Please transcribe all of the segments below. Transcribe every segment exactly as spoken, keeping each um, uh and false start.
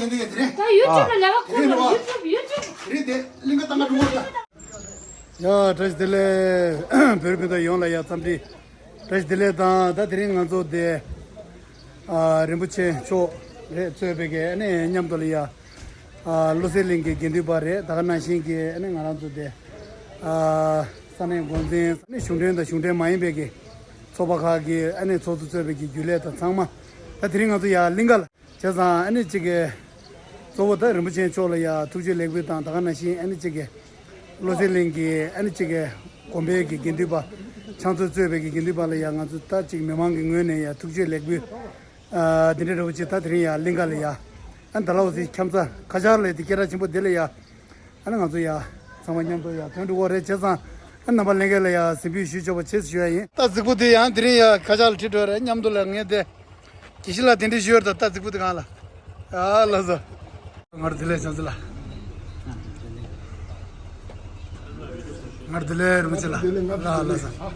ད་ཡུ་ཊུབ་ལ་ལས་ཀ་ཁོ་ལ་ཡུ་ཊུབ་ཡུ་ཊུབ། རེད་དེ་གླིང་ག་ཏང་ག་འགྲོ་བ། ཡ་བཀྲ་ཤིས་བདེ་ལེགས། བོད་རིགས་སྤུན་ཟླ་ཡོངས་ལ་ཡ་འཚམས་འདྲི། བཀྲ་ཤིས་བདེ་ལེགས་དང་ད་དེ་རིང་ང་ཚོ་དེ། ཨ་རིན་པོ་ཆེ་མཆོག་རེད་གཙོས་པའི་གི་ཨ་ནི་མཉམ་དུ་ལ་ཡ། ཨ་བློ་གསལ་གླིང་གི་དགེ་འདུན་པ་རེད། ད་ག་ནང་བཞིན་གྱི་ཨ་ནི་ང་རང་ཚོ་དེ། ཨ་ས་གནས་འགོ་འཛིན་ཨ་ནི་གཞུང་འབྲེལ་དང་གཞུང་འབྲེལ་མ་ཡིན་པའི་གི་ཚོགས་པ་ཁག་གི་ཨ་ནི་ཚོགས་གཙོ་གཙོས་པའི་གི་རྒྱུན་ལས་དང་ཚང་མ། ད་དེ་རིང་ང་ཚོ་ཡ་གླིང་ག་ལ། བྱས་ཙང་ཨ་ནི་གཅིག་གི་གཙོ་བོ་ད་རིན་པོ་ཆེ་མཆོག་ལ་ཡ་ཐུགས་རྗེ་ལེགས་འབུལ་དང་ད་ག་ནང་བཞིན་ཨ་ནི་གཅིག་གི་བློ་གསལ་གླིང་གི་ཨ་ནི་གཅིག་གི་དགོན་པའི་གི་དགེ་འདུན་པ་ཕྱག་མཛོད་གཙོས་པའི་གི་དགེ་འདུན་པ་ལ་ཡ་ང་ཚོ་ད་གཅིག་མི་མང་གི་ངོས་ནས་ཡ་ཐུགས་རྗེ་ལེགས་འབུལ། ཨ་འདི་འདྲ་རེ་བ་ཅིག་ད་དེ་རིང་ཡ་གླིང་ག་ལ་ཡ་ཨ་ནི་ད་ལའོ་སི་ཁྱམས་ཚ་ཁ་ཆར་ལ་དེ་སྐད་གྲགས་ཆེན་པོ་དེ་ལ་ཡ། ཨ་ནི་ང་ཚོ་ཡ་ཚང་མ་མཉམ་དུ་ཡ་ཐོན་འགྲོ་གི་རེད། བྱས་ཙང་ཨ་རྣམ་པ་ལྷན་རྒྱས་ལ་ཡ་གཟིགས་འབུལ་ཞུ་ཆོག་པ་བྱེད་ཞུ་ཡ་ཡིན། རྟ་རྫིག་པོ་དེ་ཡང་དེ་རིང་ཡ་ཁ་ཆག་ལ་ཁྲིད་འགྲོ་རེད། མཉམ་དུ་ལ་ངས་དེ་དགེ་བཤེས་ལགས་གདན་འདྲེན་ཞུ་ཡོད། རྟ་རྟ་རྫིག་པོ་དེ་གང་ལ། ཨ་ལགས་སོ། ངར་བདེ་ལེགས་བྱང་ཚེ་ལགས། ངར་བདེ་ལེགས་རིན་པོ་ཆེ་ལགས། ལགས་ལགས་སོ།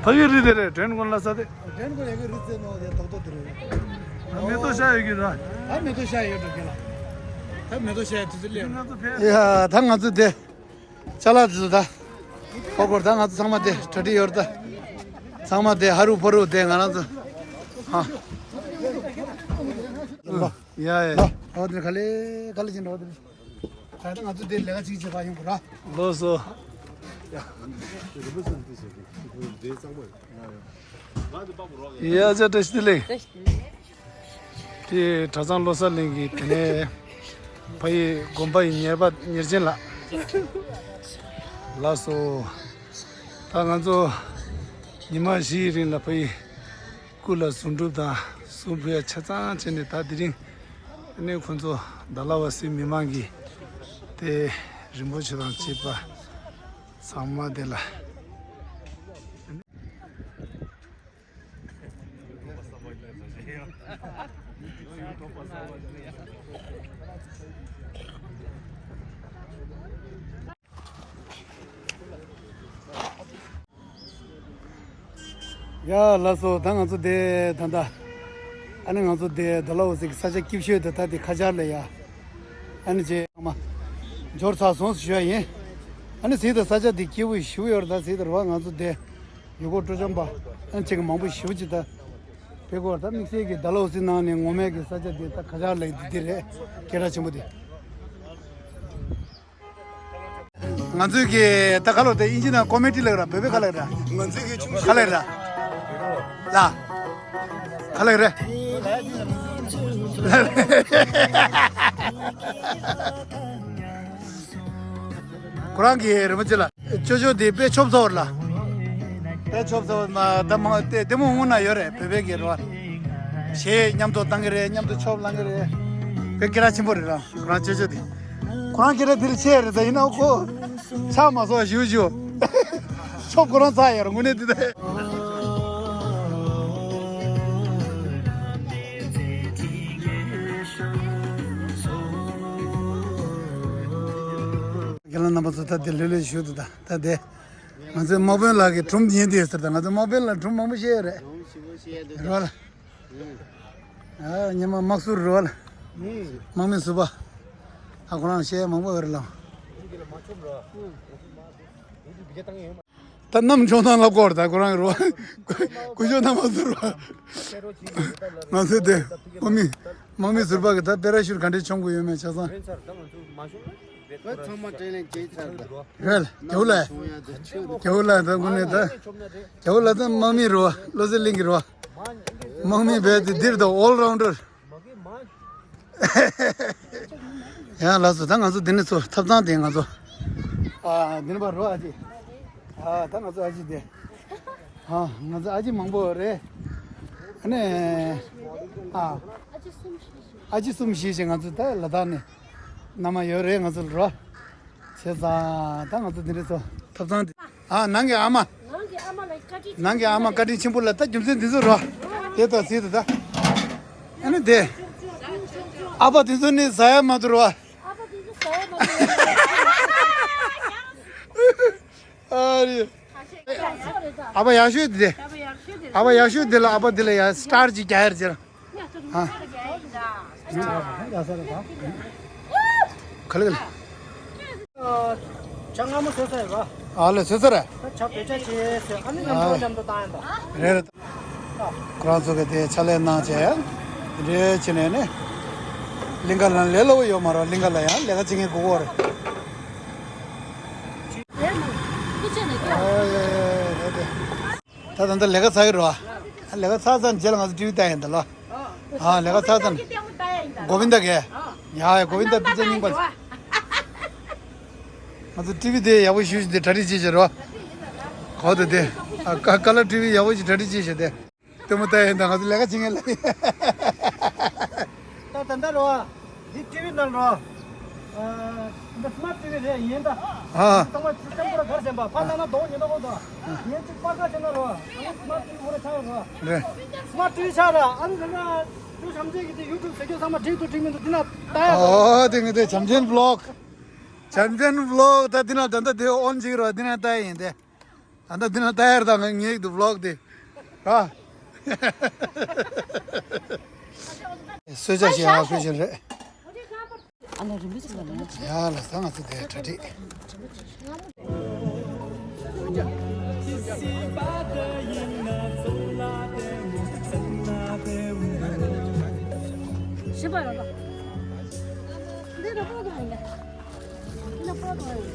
ཕ་གི་རི་དེ་རེད། དྲན་གོ་ལ་ས་དེ། དྲན་གོ་ཡ་གི་རི་རྩེ་ནོ་ཡ་ཏོག་ཏོག་དེ་རེད། མེ་ཏོག་ཤ་ཡོད་ཀྱི་ར། ད་མེ་ཏོག་ཤ་ཡོད་འགྲོ་གི་ལ། ད་མེ་ཏོག་ཤ་ཡོད་དུས་ཚོད་སླེབས། ང་ཚོ་ཕེབས། ཡ་ད་ང་ཚོ་དེ། ཅ་ལག་དེ་ཚོ་ད། ཧོ་གོར་ད་ང་ཚོ་ཚང་མ་དེ་གྲ་སྒྲིག་ཡོད་རེད་ད། ཚང་མ་དེ་ཧ་རུ་ཕ་རུ་དེ་ང་རང་ཚོ། ཧ། ལོ། ཡ་ཡ། ལོ། ཨོ་དེ་ག་ལེ་ག་ལེ་ཅིན་འགྲོ་དེ། ད་ལྟ་ང་ཚོ་དེ་ལས་ཀ་ཅིག་བྱེད་པ་ཡོང་གི་ར། ལོ་སོ། ཡ། ཡ་ཅག་བཀྲ་ཤིས་བདེ་ལེགས། དེ་གྲྭ་ཚང་བློ་གསལ་གླིང་གི་དེ་ནས་ཕ་ཡི་དགོན་པ་ཡི་གཉེར་པ་གཉེར་ཅན་ལགས། ལགས་སོ། ད་ང་ཚོ་ཉི་མ་བཞིའི་རིང་ལ་ཕ་ཡི་སྐུ་ལ་གཟུངས་སྒྲུབ་དང་གཟུངས་ཕུལ་ཡ་ཆ་ཚང་བྱས་ནས། ད་དེ་རིང་ཨ་ནི་ཁོང་ཚོ་ཌལ་ཧོ་སི་མི་མང་གི་དེ་རིན་པོ་ཆེ་དང་བཅས་པ་ཚང་མ་དེ་ལ། ཡ་ལགས་སོ། ད་ང་ཚོ་དེ་ད་ལྟ་ཨ་ནི་ང་ཚོ་དེ་ཌལ་ཧོ་སི་གི་ས་ཆ་སྐྱིད་ཤོས་དེ་ད་དེ་ཁ་ཆར་ལ་ཡ། ཨ་ནི་རྗེས་མ་འབྱོར་ཚར་སོང་ཞུ་ཡ་ཡིན། ཨ་ནི་ཟེར་ད་ས་ཆ་དེ་སྐྱིད་པོ་ཞེ་པོ་ཡོད་རེད། ད་ཟེར་ད་རེད་བ། ང་ཚོ་དེ་ཡུལ་སྐོར་སྤྲོ་འཆམ་པ་ཨ་ནི་ཅིག་མང་པོ་ཞེ་པོ་ཅིག་ད་ཕེབས་ཀྱི་ཡོད་རེད། ད་དམིགས་བསལ་གྱི་ཌལ་ཧོ་སི་ནང་ནས་ངོ་མའི་གི་ས་ཆ་དེ་ད་ཁ་ཆར་ལ་ཡ་དེ་དེ་རེད། སྐད་གྲགས་ཆེན་པོ་དེ། ང་ཚོས་ཀྱི་ད་ག་ལོ་དེ་ཨིན་ཇི་ནང་ཀོ་མེ་ཊི་ལབ་ར། བོད་པའི་ག་ལབ་ར། ང་ཚོས་ཀྱི་ཆུང་ག་ལབ་ར། ལ། ག་ལབ་ར། ཁོ་རང་གི་རིན་པོ་ཆེ་ལ་ཅོ་ཅོ་དེ་དཔེ་ཆོབ་ཚོར་ལ། དཔེ་ཆོབ་ཚོར་མ་ད་མ་དེ་དེ་མོ་སྔོན་ན་ཡོད་རེད། བོད་པའི་གི་རོ། གཞས་མཉམ་དུ་བཏང་གི་རེད། མཉམ་དུ་ཆོབ་བླངས་གི་རེད། དཔེ་སྐད་གྲགས་ཆེན་པོ་རེད་ར། ཁོ་རང་ཅོ་ཅོ་དེ། ཁོ་རང་སྐད་གྲགས་དེ་ལ་ཆེ་རེད། ད་ཡིན་ན་ཁོ། ཆགས་མ་སོང་ཞུ་ཞུ། ཆོབ་ཁོ་རང་ཚ་ཡོད་ར་དངོས་གནས་དེ་ད། རྒན་ལགས་རྣམ་པ་ཚོ་ད་དེ་ལྷོད་ལྷོད་ཞུ་འདུག་ད་ད་དེ། ང་ཚོའི་དམག་དཔོན་ལགས་ཀྱི་སྒྲུང་ཡིན་དེ་ཟེར། ད་ང་ཚོ་དམག་དཔོན་ལགས་སྒྲུང་མང་པོ་བཤད་ཡོད་རེད། རོ་ལ། ཨ་ཉི་མ་དམག་ཟུར་རོ་ལ། དམག་མི་ཟུར་པ། ཨ་ཁོ་རང་བཤད་མང་པོ་ཡོད་རེད་ལ། ད་གནམ་མཆོང་ཐང་ལ་བསྐོར། ད་ཁོ་རང་རོ། སྐུ་ཞབས་རྣམ་པ་ཟུར་པ། ང་ཚོ་དེ་དམག་མི་དམག་མི་ཟུར་པ་གི་ད་པེ་ར་ཤུཊ་ག་འདྲས་མཆོང་དགོས་ཡོད་མེད་ཆ་ཚང་། ཚང་མ་ཊེ་ལེན་བྱས་ཚར་ད། རེད། རྒྱལ་པོ་ལགས། རྒྱལ་པོ་ལགས་ད་དངོས་གནས་ད། རྒྱལ་པོ་ལགས་ད་དམག་མི་རེད་བ། བློ་གསལ་གླིང་གི་རེད་བ། དམག་མི་བས་དེ་འདིར་ད་ཨོལ་རའུན་ཌར། ཡང་ལགས་སོ། ད་ང་ཚོ་འདི་ནས་ཚུར་ཐབ་ཚང་དེ་ང་ཚོ། ཨ་འདི་ནས་ཕར་རོ་ཨ་ཅེ། ཨ་ད་ང་ཚོ་ཨ་ཅེ་དེ། ཨ་ང་ཚོ་ཨ་ཅེ་མང་པོ་རེད། ཨ་ནི། ཨ་ཨ་ཅེ་གསུམ་བཞི་ཅིག་ང་ཚོ་ད་ལ་དྭགས་ནས། མནའ་མ་ཡོད་རེད་ང་ཚོ་ལ་རོ། བྱས་ཙང་ད་ང་ཚོ་འདི་འདྲ་ཚོ་ཐབ་ཚང་འདི། ཨ་ནང་གི་ཨ་མ། ནང་གི་ཨ་མ་ལ་བཀའ་དྲིན་ཆེན་པོ། ནང་གི་ཨ་མ་བཀའ་དྲིན་ཆེན་པོ་ལ་ད་རྒྱུ་མཚན་འདི་ཚོ་རོ། དེ་ད་སྲིད་དེ་ད། ཨ་ནི་དེ། ཨ་ཕ་དེ་ཚོ་ནི་ཟ་ཡ་མ་འདུག་རོ། ཨ་ཕ་དེ་ཚོ་ཟ་ཡ་མ་འདུག་ཨ་རེད། ཨ་ཕ་ཡག་ཤོས་དེ། ཨ་ཕ་ཡག་ཤོས་དེ་ལ་ཨ་ཕ་དེ་ལ་ཡ་སི་ཊར་ཅིག་རྒྱག་ཡར་ཅེར། ཨ། ག་ལེ་ག་ལེ། ཇ་མངར་མོ་བཟོས་ཚར་ཡོད་པ། ཨ་ལེ་བཟོས་ཚར་རེད། ཇ་བེད་སྤྱོད་བྱེད་ཟེར་ཨ་ནི་ནམ་ཨ། གྲོ་མཉམ་དུ་བཏང་ཡོད་པ། རེད་རེད། ཁོ་རང་ཚོ་གི་དེ་ཕྱག་ལས་གནང་བྱས་ཡ། དེ་འདྲའི་བྱས་ནས་ནི། གླིང་ག་ལ་ལས་སླ་པོ་ཡོད་མ་རེད། གླིང་ག་ལ་ཡང་ལས་ཀ་བྱེད་མཁན་དགོས་ཀྱི་ཡོད་རེད། ད་ད་ལྟ་ལས་ཀ་ཚར་གི་རེད་བ། ལས་ཀ་ཚར་ཚར་རྗེས་ལ་ང་ཚོ་ཊི་ཝི་ལྟ་ཡིན་ད་ལོ། ཨ་ལས་ཀ་ཚར་ཚར། གོ་བིན་ད་གས། ཡ་ཡ་གོ་བིན་ད་པི་ཙ་རྙིང་པ། ང་ཚོ་ཊི་ཝི་དེ་ཡག་པོ་ཞུ་ཞུ་དེ་གྲ་སྒྲིག་བྱེད་བྱེད་རོ། གོ་དེ་དེ། ཨ་ཀ་ཀ་ལར་ཊི་ཝི་ཡག་པོ་ཞིག་གྲ་སྒྲིག་བྱེད་བྱེད་དེ། ལྟད་མོ་ལྟ་ཡིན་ད་ང་ཚོ་ལས་ཀ་བྱེད་མཁན་ལ། ད་ད་ད་རོ། འདི་ཊི་ཝི་ནང་རོ། ཨ། འདི་སི་མར་ཊི་ཝི་རེད་ཡིན་ད། ཨ། ཚང་མ་སེམས་པ་གར་བཞིན་པ་ཕ་ན་ན་དོ་ཉི་ད་ཧོ་ད། ངས་ཅིག་པར་ཁ་བྱས་ན་རོ། ཨ་ནི་སི་མར་ཊི་ཝི་ཧོ་ར་ཆགས་རོ། རེད། སི་མར་ཊི་ཝི་ཆགས་ར་ཨ་ནི་ད་ན་ཁྱོད་བྱམས་ཆེན་གྱི་དེ་ཡུ་ཊུབ་ཟེར་རྒྱུ་ཚང་མ་འགྲིག་འདུག་འགྲིག་མི་འདུག་འདི་ན་ལྟ་ཡ་རོ། ཨོ་དེ་ངས་དེ་བྱམས་ཆེན་བི་ལོག་བྱམས་ཆེན་བི་ལོག་ད་འདི་ན་ད་ལྟ་དེ་ཨོན་བྱེད་རོ་འདི་ན་ལྟ་ཡ་ཡིན་ཏེ། ད་ལྟ་འདི་ན་ལྟ་ཡར་དང་ངའི་གི་བི་ལོག་དེ། ར། གསོལ་ཇ་ཞིག་ཨ་ཁུ་བཞིན་རེད། ཨ་ལ་རིན་པོ་ཆེ་ལ་ལ། ཡ་ལ་ས་ང་ཚོ་དེ་གྲ་སྒྲིག་ཤི་བ་ར་བ། འདི་ར་པོ་དང་ཡིན་ད། འདི་ན་པོ་དང་ཡིན།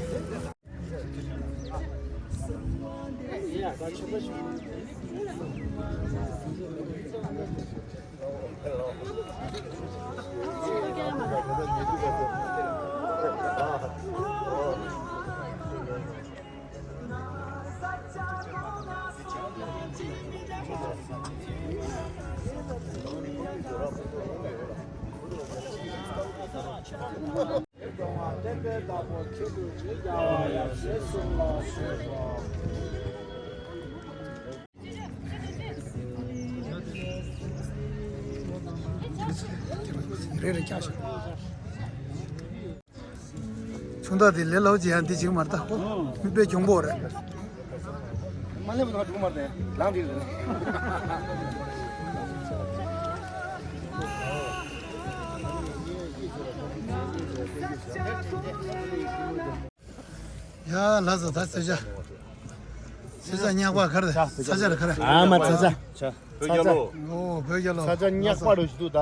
རེ་རེ་རྒྱག་ཤོག་ཆུང་བདག་དེ་ལས་སླ་པོ་ཅིག་ཡང་འདི་ཅིག་མ་རེད་ད། མི་དཔེ་གྱོང་པོ་རེད། མ་སླེབས་ན་འགྲོ་མ་རེད་ལངས་འདི་རེད། ཡ་ལགས་སོ་ད་ཚེ་ཆ། ཚེ་ཆ་ཉག་པ་ག་རེ་ཚ་ཆ་རེད་ག་རེ། ཨ་མ་ཚ་ཆ། བོད་རྒྱལ་ལོ། ཨོ་བོད་རྒྱལ་ལོ། ས་ཆ་ཉག་པ་རུ་ཞིག་འདུག་ད།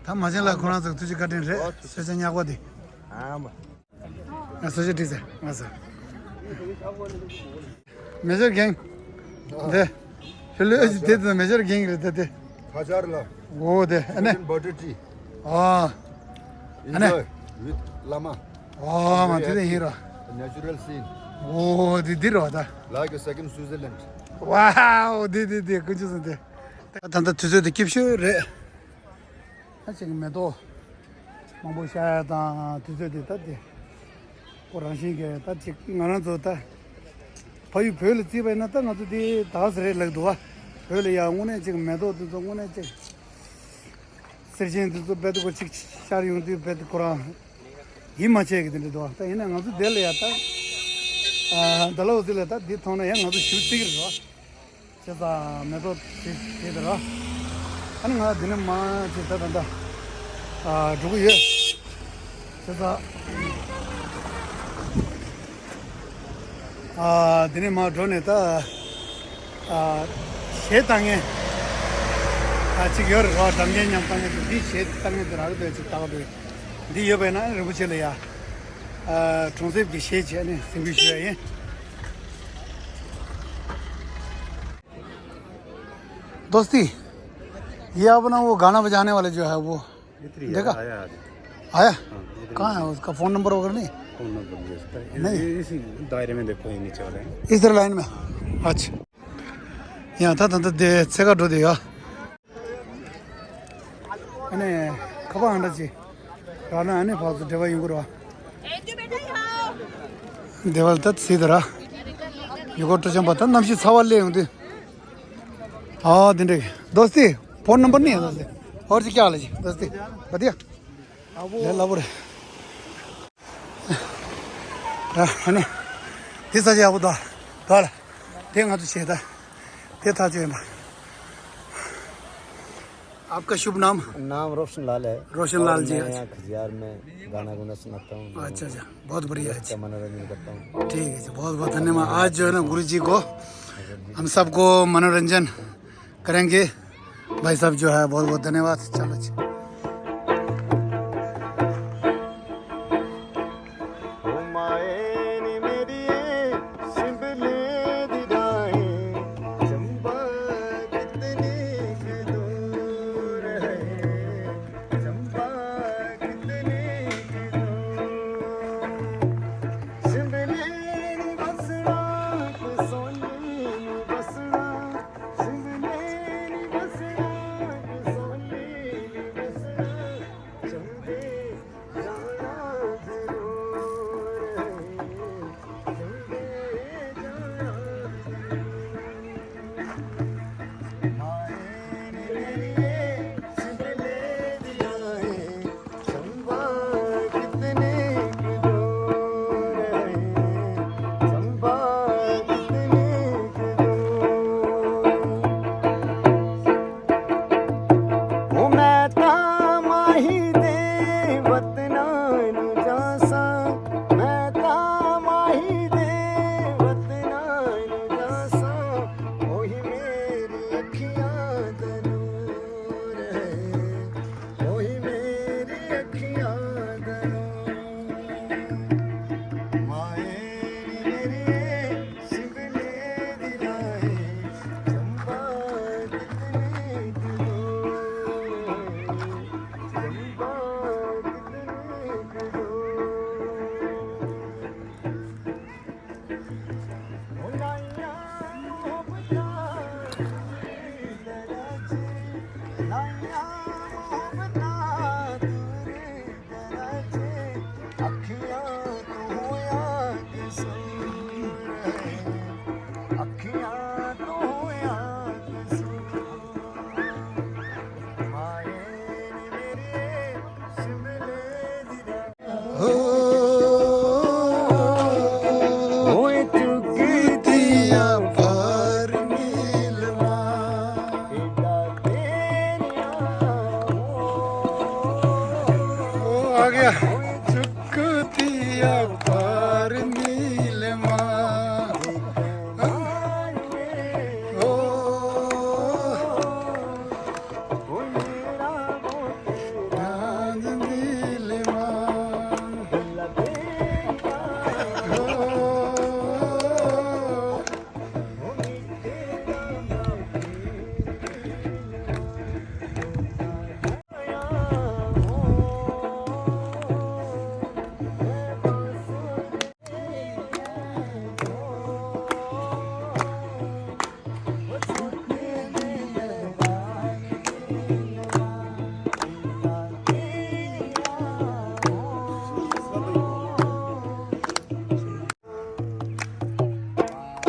ད་མ་བྱན་ལ་ཁོ་རང་ཚོ་ཐུགས་རྗེ་བཀའ་དྲིན་རེད་ས་ཆ་ཉག་པ་དེ། ཨ་མ། ང་ས་ཆ་འགྲིག་ཟེར་ང་ས། མེ་ཤར་གེང་། དེ། ཧེ་ལོ་ཨེ་ཅི་དེ་དེ་མེ་ཤར་གེང་རེད་དེ་དེ། ཁ་ཆར་ལ། ཨོ་དེ་ཨ་ནེ། བ་ཊར་ཊི། ཨ། ཨ་ནེ། Enjoy with Lama. ཨོ་མ་དེ་དེ་ཡིན་ར། Natural scene. ཨོ་དེ་དེ་ར་ད། Like a second Switzerland. Wow དེ་དེ་དེ་ཀུན་ཅི་སོང་དེ། ད་ད་དུས་ཚོད་དེ་སྐྱིད་ཤོས་རེད། ད་ཅིག་མེ་ཏོག་མང་པོ་ཤར་ཡ་དང་དུས་ཚོད་དེ་ད་དེ་ཁོ་རང་བཞིན་གྱི་ད་ཅིག་ང་རང་ཚོ་ད་ཕ་ཡུལ་བོད་ལ་བརྩིས་པ་ཡིན་ན་ད་ང་ཚོ་དེ་ད་ག་ཟེ་རེད་ལབ་འདུག་བ། བོད་ལ་ཡ་དངོས་གནས་ཅིག་མེ་ཏོག་དེ་ཚོ་དངོས་གནས་ཅིག་སེར་ཆེན་དེ་ཚོ་རྦད་དེ་ཁོ་ཅིག་ཤར་ཡོང་དུས་རྦད་དེ་ཁོ་རང་ཡིད་མ་ཆེས་གི་དེ་འདྲ་འདུག་བ། ད་ཡིན་ན་ང་ཚོ་དེ་ལ་ཡ་ད་ཌལ་ཧོ་སི་ལ་ད་འདི་མཐོང་ན་ཡ་ང་ཚོ་ཞུ་རྩིས་ཀྱི་རེད་བ། བྱས་ཙང་མེ་ཏོག་དེ་དེ་དེ་ར། ཨ་ནི་ང་འདི་ནས་མར་ཅིག་ད་ད་ད་ཨ་འགྲོ་གི་ཡོད། བྱས་ཙང་ཨ་འདི་ནས་མར་འགྲོ་ནས་ད་ཨ་གཞས་བཏང་མཁན་ཨ་ཅིག་ཡོད་རེད་བ། སྒྲ་མཁན་མཉམ་བཏང་མཁན་དེ་འདི་གཞས་བཏང་མཁན་དེ་རག་གི་འདུག་ཅིག་ལྟ་གི་འདུག་འདི་ཡོད་པ་ཡིན་ན་ཨ་ནི་རིན་པོ་ཆེ་ལ་ཡ་ཨ་གྲོང་གསེབ་ཀྱི་གཞས་བྱས་ཨ་ནི་གཟིགས་འབུལ་ཞུ་ཡ་ཡིན། दोस्ती, ये अपना वो गाना बजाने वाला जो है वो इधर ही है, देखा? आया आज। आया? हाँ, इधर ही कहाँ है। उसका फोन नंबर वगैरह नहीं? फोन नंबर नहीं है उसका। नहीं। इसी दायरे में देखो, ये नीचे वाले हैं। इधर लाइन में। अच्छा। यहाँ था, था, था, दे, सेका ड्रो देगा। अने, खबर आंडा जी। ད་ནི་ཨ་ནི་ཕར་ཚུར་འབྲེལ་བ་ཡོང་གི་རེད་བ། འདི་བ་ད་ཚིག་དེ་ར། ཡུ་གུར་སྤྲོ་འཆམ་པ་ད་གནམ་གཤིས་ཚ་བ་སླེབས་ཡོང་དུས། ཨ་དེ་འདྲ། दोस्ती, फोन नंबर नहीं है दोस्ती। और से क्या हाल है जी दोस्ती? बढ़िया। ले ला बोरे। ཨ་ནི། དེ་ས་ཆ་ཡག་པོ་འདུག་ད་ལ། དེ་ང་ཚོ་བྱེད་ད། དེ་ཐག་ཆོད་ཡིན་པ། आपका शुभ नाम? नाम रोशन लाल है। रोशन लाल और जी, मैं अच्छा। यहाँ खजियार में गाना गुना सुनाता हूँ। अच्छा, अच्छा, बहुत बढ़िया है जी। मनोरंजन करता हूँ। ठीक है जी, बहुत बहुत धन्यवाद। आज जो है ना गुरु जी को हम सबको मनोरंजन करेंगे। भाई साहब जो है बहुत बहुत धन्यवाद। चलो जी।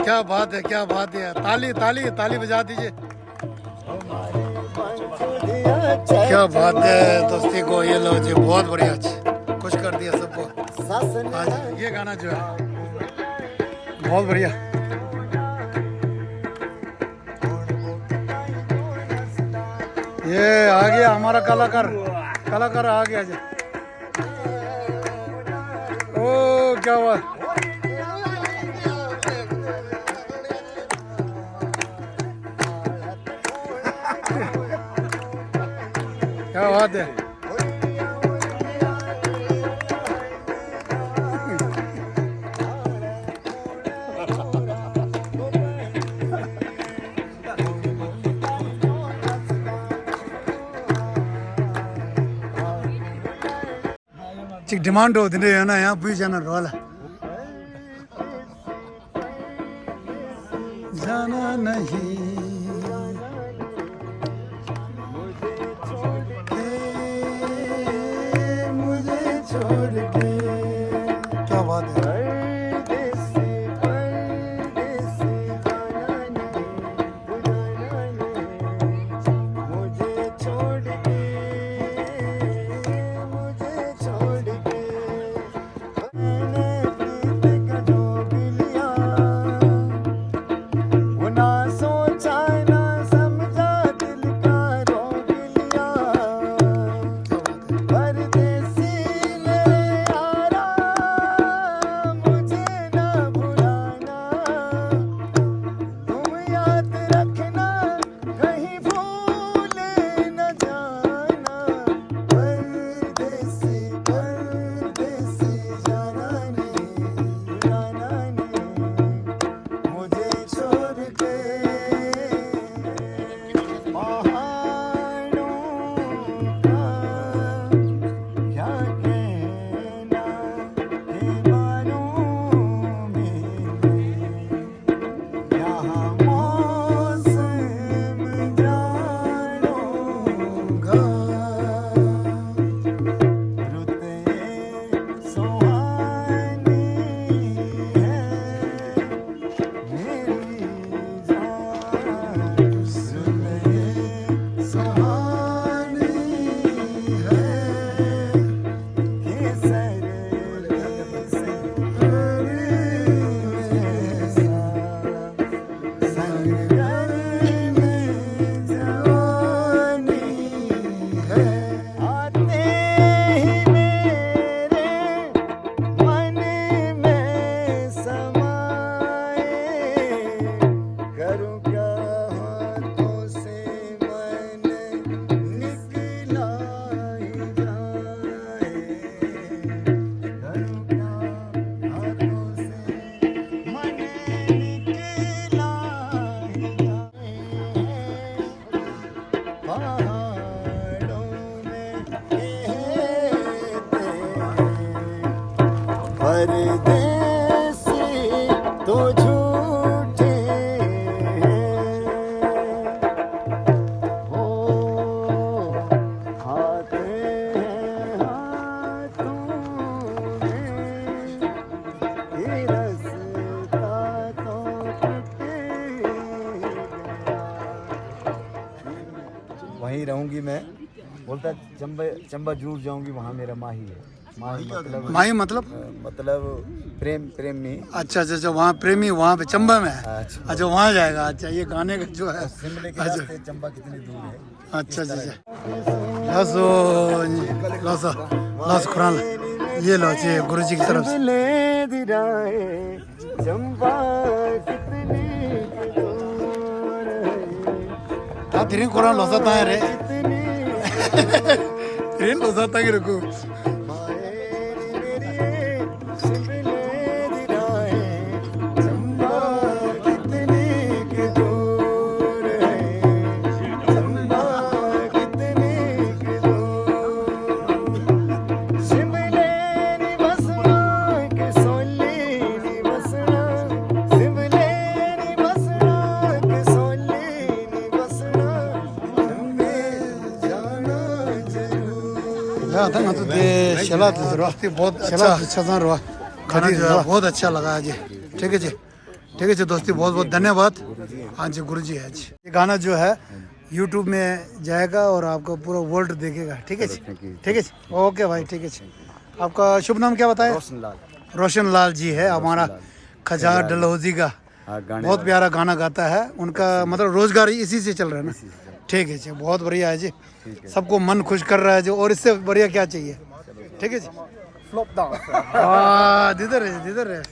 क्या बात है, क्या बात है। ताली, ताली, ताली बजा दीजिए। क्या बात है दोस्ती को, ये लो जी, बहुत बढ़िया जी, खुश कर दिया सबको। हाँ जी, ये गाना जो है बहुत बढ़िया। ये आ गया हमारा कलाकार, कलाकार आ गया जी। ओ क्या बात। क्या बात है। ཅིག་ཌི་མཱན་ཌི་འདི་འདྲ་ཡོད་ན་ཡང་འབུལ་བྱས་ན་རོགས་ལ། जाना नहीं। मुझे क्या बात है। परदेसी, परदेसी, जाना नहीं, जाना नहीं, मुझे छोड़ के, मुझे छोड़ के। मैंने प्रीत का जोग लिया, वो ना सोचा ना समझा, दिल का रोग लिया। परदेसी मेरे यारा, मुझे ना भुलाना, तुम याद रखना, कहीं भूल न जाना। परदेसी, परदेसी, जाना नहीं, जाना नहीं, मुझे छोड़ के। पहाड़ों का क्या कहना, दीवानों में यहाँ मौसम जाड़ों का, रुत ये सुहानी है। मेरी जान, सुन ये सुहानी है। केसर, केसर जैसा संगम जवानी है। आते ही मेरे मन में समाए, करूं क्या हाथों से मन निकला ही जाए, करूं क्या हाथों से मन निकला ही जाए। पहाड़ों में कहते हैं परदेसी तो झूठे हैं। वो आते हैं हाथों में, ये रास्ता तो कट गया। वहीं रहूंगी मैं। बोलता, चंबा, चंबा जरूर जाऊंगी, वहाँ मेरा माही है। माही मतलब, माही मतलब? अ, मतलब प्रेम, प्रेमी। अच्छा, अच्छा, अच्छा, वहाँ प्रेमी, वहाँ पे चंबा में है। अच्छा। अच्छा, वहाँ जाएगा। अच्छा, ये गाने का जो है। सिमले के अच्छा। रास्ते चंबा कितनी दूर है? अच्छा, अच्छा, अच्छा। लासो, लासा, लास खुरान। ये लो, जी, गुरु जी की तरफ से। सिमले दी राहें चंबा कितनी दूर है। ད་དེ་རིང་ཁོ་རང་ལོ་གསར་བཏང་ཡ་རེད། དེ་རིང་ལོ་གསར་བཏང་གི་རེད་ཁོ། ཡ་ད་ང་ཚོ་དེ་ཞལ་ལག་དེ་ཟེར་བ། बहुत ཞལ་ལག་དེ་ཆ་ཚང་རེད་བ། गाना जो है बहुत अच्छा लगा है जी। ठीक है जी। ठीक है जी दोस्ती, बहुत बहुत धन्यवाद। हाँ जी गुरु जी, हाँ जी। ये गाना जो है YouTube में जाएगा और आपको पूरा वर्ल्ड देखेगा। ठीक है जी। ठीक है जी। ओके भाई, ठीक है जी। आपका शुभ नाम क्या बताया? रोशन लाल। रोशन लाल जी है हमारा, रोशन लाल। खजा खजा। डलहौजी का। हाँ, गाने बहुत वाले। प्यारा गाना गाता है। उनका मतलब रोजगार इसी से चल रहा है ना? इसी से चल रहा है। ठीक है जी, बहुत बढ़िया है जी। ठीक है। सबको मन खुश कर रहा है जो, और इससे बढ़िया क्या चाहिए? ठीक है जी। Flop dance. हाँ, दीदर है, दीदर है।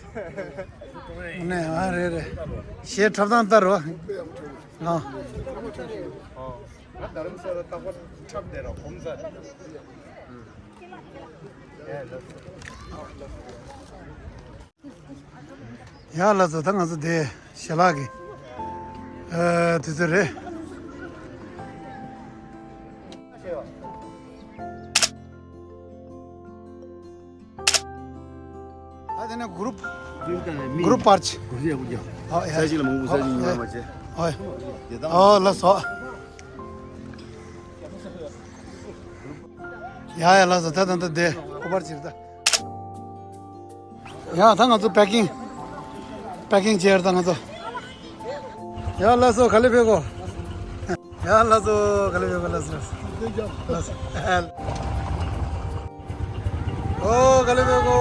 नहीं, हाँ, रे, रे। शेर ठपदान तर हो। हाँ। ཡ་ལགས་སོ། ད་ང་ཚོ་དེ་ཞལ་ལག་གི་ཨ་དུས་ཚོད་རེད། ད་དེ་ནས་གུ་རུབ། གུ་རུབ་པར་ཆི། ཨོ་ཡ། ཨོ་ལགས་སོ། ཡ་ཡ་ལགས་སོ། ད་ད་ད་དེ། བར་ཕྱིར་ད། ཡ་ད་ང་ཚོ་པེ་ཀིང་པེ་ཀིང་བྱས་ད་ང་ཚོ། ཡ་ལགས་སོ་ག་ལེ་ཕེབས་གོ། ཡ་ལགས་སོ་ག་ལེ་ཕེབས་གོ། ལགས་སོ་ལགས་སོ་ལགས་སོ། ཨོ་ག་ལེ་ཕེབས་གོ།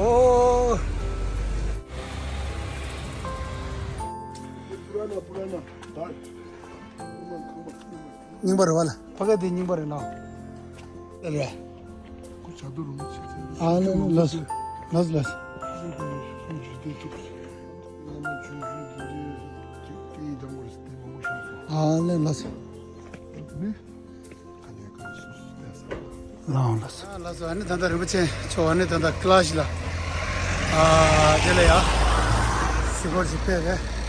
ཨོ། རྙིང་པ་རེད་བ་ལ། ཕ་གི་དེ་རྙིང་པ་རེད་ལ། ཨེ་རེད། ཁོ་བྱ་དུ་རུང་ཆེ་ཚེ། ཨ་ལེ་ལགས་སོ། ལགས་སོ་ལགས་སོ། སུམ་ཅུ་དེ་ཐུག་བླ་མ་ཆུང་ཤོས་དེ་འདྲའི་དེ་ཡི་དང་པོར་དེ་མང་པོ་བྱུང་སོང་། ཨ་ལེ་ལགས་སོ། ནི་ཁ་ནས་ཁ་ནས་སུ་སུ་བལྟས་ས། ལགས་ལགས་སོ། ལགས་སོ། ཨ་ནི་ད་ལྟ་རིན་པོ་ཆེ་མཆོག་ཨ་ནི་ད་ལྟ་ཀི་ལ་ཤི་ལ། ཨ་དེ་ལ་ཡ། གཟིགས་སྐོར་ཞིག་ཕེབས་རེད།